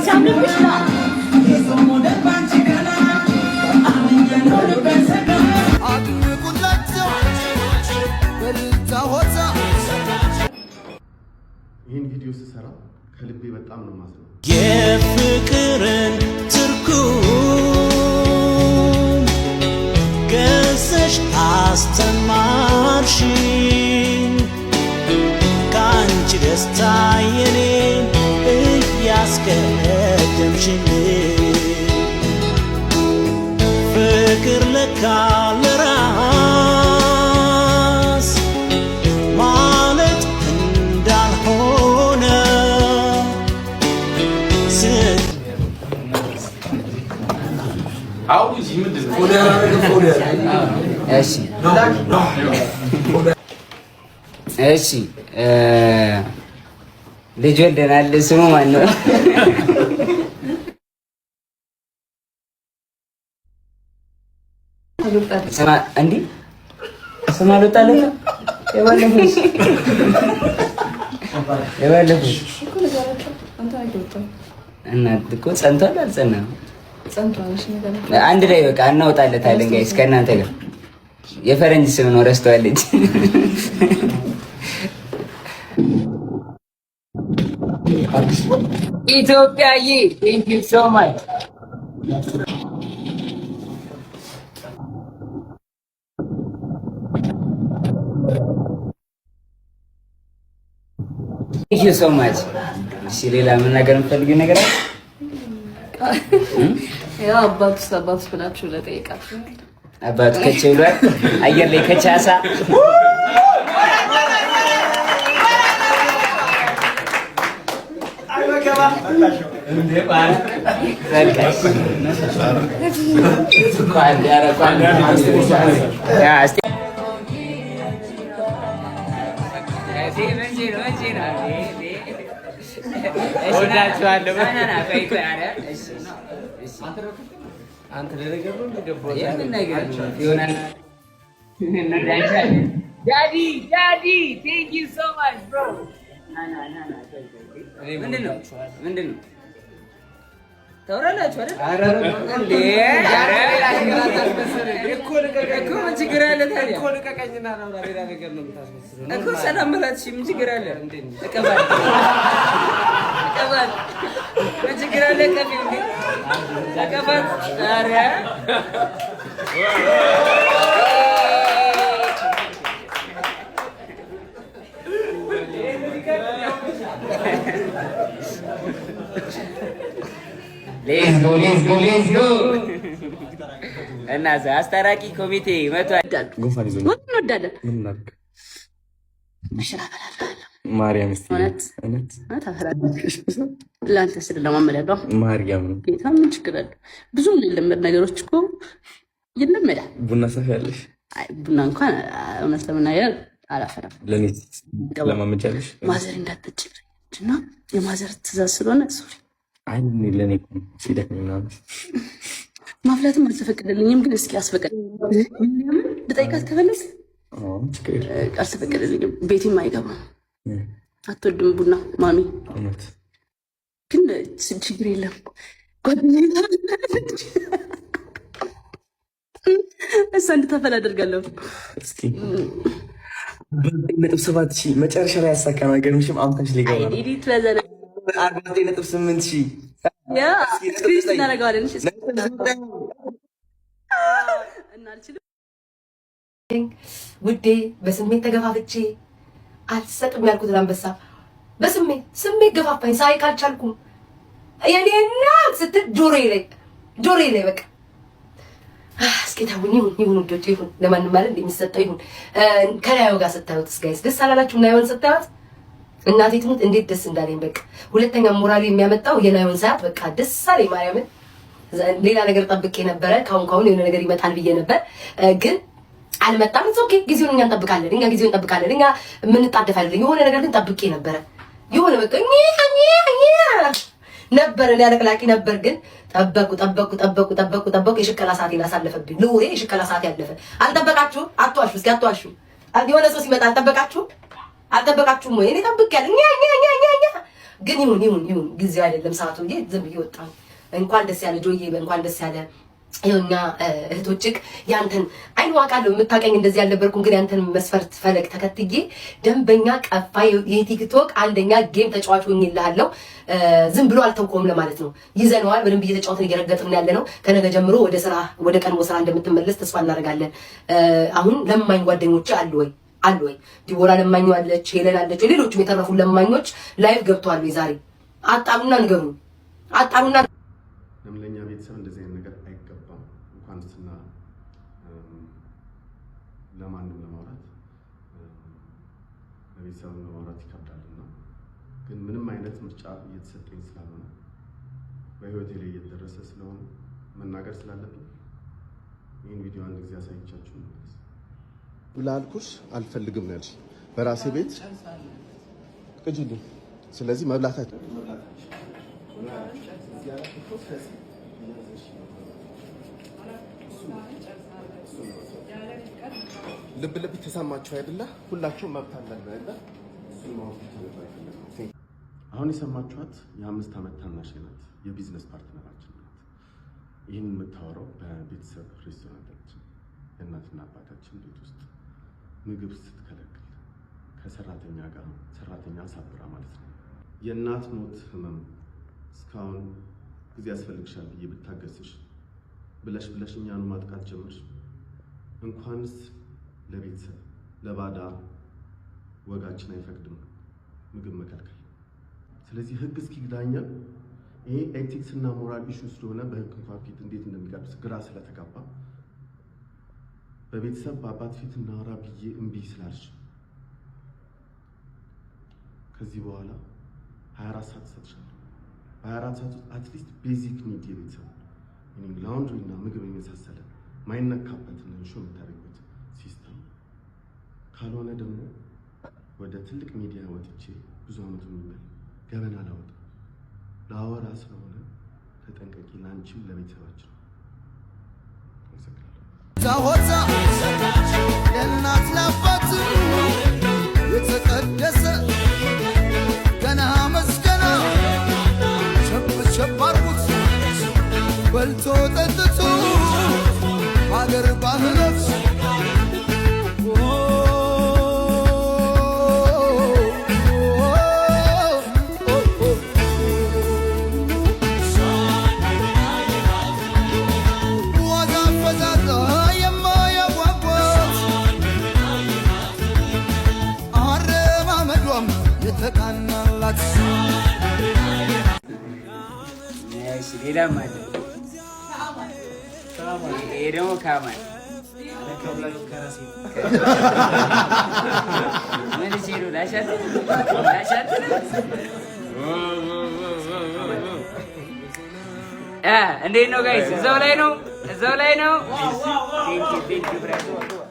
ሲያምርብሽ ና። አድንቁላቸው በልልታ ሆታ። ይህን ቪዲዮ ስሰራ ከልቤ በጣም ነው ማዝነው። የፍቅርን ትርጉም ገሰሽ አስተማርሽኝ፣ ከአንቺ ደስታ የኔን እያስቀደምሽኝ፣ ፍቅር ለካ ለራስ ማለት እንዳልሆነ ስ እሺ፣ ልጅ ወልደናል። ስሙ ማን ነው? ስማ እንዲህ ስም አልወጣለትም። የባለፈው እና እኮ ጸንቷል አልጸናም? አንድ ላይ በቃ እናወጣለታለን። Guys፣ ከእናንተ ጋር የፈረንጅ ስም ነው፣ ረስተዋለች። ኢትዮጵያዬ thank you so much, thank you so much። እሺ፣ ሌላ መናገር የምትፈልጊው ነገር አለ? ያው አባቱስ አባቱስ ብላችሁ ለጠየቃችሁ አባቱ ከች ብሏል። አየር ላይ ከቻሳ። እወዳችኋለሁ። አንተ ለነገር ነው እንደገባው። የምን ነገር ነው? ይሆናል። Daddy, daddy, thank you so much, bro። ና ና ና ና። ምንድን ነው? ምንድን ነው? ታወራላችሁ አይደል እንዴ? እኮ ምን ችግር አለ ታዲያ? እኮ ልቀቀኝና ነው፣ ሌላ ነገር ነው የምታስመስለው። እኮ ሰላም በላት። እሺ ምን ችግር አለ? እቀባል እቀባል። ምን ችግር አለ? ቀፊ እንዴ፣ እቀባት። ኧረ let's go, let's go, let's go። እና እዛ አስታራቂ ኮሚቴ መቷል። እንወዳለን። ሽራ እበላለሁ። ማርያም እስቲ። እውነት? እውነት? እውነት አፈላለሁ። ለአንተ ስል ለማመላለሁ። ማርያም ነው። ጌታ ምን ችግር አለው? ብዙ የማይለመድ ነገሮች እኮ ይለመዳል። ቡና ሰፊ ያለሽ? አይ፣ ቡና እንኳን እውነት ለመናገር አላፈላም። ለእኔ ለማመጃለሽ? ማዘር እንዳትጠጪ ብላኛለች እና የማዘር ትእዛዝ ስለሆነ sorry። አይ፣ ለእኔ እኮ ነው፣ ሲደክመኝ ምናምን። ማፍላትም አልተፈቀደልኝም፣ ግን እስኪ አስፈቀድ ልጠይቃት ከፈለግ። አዎ፣ ችግር የለም። አልተፈቀደልኝም። ቤቴም አይገባም። አትወድም ቡና ማሚ። እውነት? ግን ችግር የለም፣ ጓደኛዬ ታፈላለች። እሷ እንድታፈላ አደርጋለሁ። እስኪ 9.7 ሺህ መጨረሻ ላይ ያሳካ ነው። አይገርምሽም? 50 ሺህ ሊገባ ነው። edit በዘነ 49.8 ሺህ። Yeah፣ screen እናደርገዋለን። እሺ፣ እና አልችልም። ውዴ፣ በስሜት ተገፋፍቼ አልሰጥም ያልኩትን አንበሳ በስሜት ስሜት ገፋፋኝ። ሳይ ካልቻልኩም የኔ እናት ስትል ጆሮዬ ላይ ጆሮዬ ላይ በቃ እስኪ ተውኝ። ይሁን ይሁን ውዶቼ ይሁን። ለማንም ማለት የሚሰጠው ይሁን። ከናዮ ጋር ስታዩት guys ደስ አላላችሁም? ናዮን ስታዩት እናቴ ትሙት እንዴት ደስ እንዳለኝ። በቃ ሁለተኛ ሞራሌ የሚያመጣው የናዮን ሰዓት በቃ ደስ አለኝ። ማርያምን ሌላ ነገር ጠብቄ ነበረ። ካሁን ካሁን የሆነ ነገር ይመጣል ብዬ ነበር ግን አልመጣም። It's okay፣ ጊዜውን እኛ እንጠብቃለን። እኛ ጊዜውን እንጠብቃለን። እኛ የምንጣደፍ አይደለም። የሆነ ነገር ግን ጠብቄ ነበረ። የሆነ በቃ ነበር፣ እኔ አለቅላቂ ነበር። ግን ጠበቁ ጠበቁ ጠበቁ ጠበቁ ጠበቁ። የሽቀላ ሰዓቴን አሳለፈብኝ። ልውሬ የሽቀላ ሰዓት ያለፈ። አልጠበቃችሁም? አትዋሹ፣ እስኪ አትዋሹ። የሆነ ሰው ሲመጣ አልጠበቃችሁም? አልጠበቃችሁም ወይ? እኔ ጠብቄያለሁ። ኛ ኛ ኛ ኛ ኛ ግን ይሁን ይሁን ይሁን፣ ጊዜው አይደለም ሰዓቱ ብዬ ዝም ብዬ ወጣሁ። እንኳን ደስ ያለ ጆዬ፣ እንኳን ደስ ያለ። ይኸው እኛ እህቶችህ ያንተን አይን ዋቃለሁ፣ የምታውቀኝ እንደዚህ ያልነበርኩም፣ ግን ያንተን መስፈርት ፈለግ ተከትዬ ደንበኛ ቀፋ የቲክቶክ አንደኛ game ተጫዋች ሆኜልሃለሁ። ዝም ብሎ አልተውከውም ለማለት ነው። ይዘነዋል። በደንብ እየተጫወትን እየረገጥን ያለ ነው። ከነገ ጀምሮ ወደ ስራ፣ ወደ ቀድሞ ስራ እንደምትመለስ ተስፋ እናደርጋለን። አሁን ለማኝ ጓደኞች አሉ ወይ? አሉ ወይ? ዲቦራ ለማኝ አለች፣ ሄለን አለች፣ ሌሎችም የተረፉ ለማኞች live ገብተዋል ወይ ዛሬ? አጣሩና ንገሩኝ። አጣሩና ለምን ለእኛ ቤተሰብ እንደዚህ አይነት ነገር አይገባም። እንኳን ስና ለማንም ለማውራት፣ ለቤተሰብ ለማውራት ይከብዳል እና ግን ምንም አይነት ምርጫ እየተሰጠኝ ስላልሆነ፣ በህይወቴ ላይ እየተደረሰ ስለሆነ መናገር ስላለብኝ ይህን ቪዲዮ አንድ ጊዜ አሳይቻችሁ እንመለስ። ላልኩሽ አልፈልግም ነው ያልሽ። በራሴ ቤት ቅጂልኝ። ስለዚህ መብላታችን ልብ ልብ ተሰማችሁ አይደለ? ሁላችሁም መብት አለን አይደለ? እሱን ማወቅ ብቻ ነበር የፈለግነው። አሁን የሰማችኋት የ5 ዓመት ታናሽ ናት፣ የ business partner ኣችን ናት። ይህን የምታወራው በቤተሰብ ሬስቶራንታችን የእናትና አባታችን ቤት ውስጥ ምግብ ስትከለክል ከሰራተኛ ጋር፣ ሰራተኛ አሳብራ ማለት ነው። የእናት ሞት ህመም እስካሁን ጊዜ ያስፈልግሻል ብዬ ብታገስሽ ብለሽ ብለሽ እኛኑ ማጥቃት ጀመርሽ። እንኳንስ ለቤተሰብ ለባዳ ወጋችን አይፈቅድም ምግብ መከልከል። ስለዚህ ህግ እስኪዳኘን ይሄ ethics እና moral issue ስለሆነ በህግ እንኳን ፊት እንዴት እንደሚቀርብ ግራ ስለተጋባ በቤተሰብ በአባት ፊት እናወራ ብዬ እምቢ ስላልሽ ከዚህ በኋላ 24 ሰዓት እሰጥሻለሁ። በ24 ሰዓት ውስጥ at least basic need የቤተሰብ laundry እና ምግብ የመሳሰለ ማይነካበትን ensure የምታደርግበት system፣ ካልሆነ ደግሞ ወደ ትልቅ ሚዲያ ወጥቼ ብዙ አመቱ ሆኖኛል ገበና ላወጣ ላወራ ስለሆነ ተጠንቀቂ፣ ለአንቺም ለቤተሰባችን። አመሰግናለሁ። ሆታ ለእናት ለአባት የተቀደሰ ገና መስገና ቸብ ቸብ አርጉት በልቶ ጠጥቶ ሀገር ባህሎች። ዋዛ ፈዛዛ የማያጓጓት አረማመዷም የተቃናላት። እሺ፣ ሌላም አለ። ይሄ ደግሞ ካማል ምን ሲሉ ላሻት ላሻት እንዴት ነው guys? እዛው ላይ ነው፣ እዛው ላይ ነው። Thank you, thank you brother.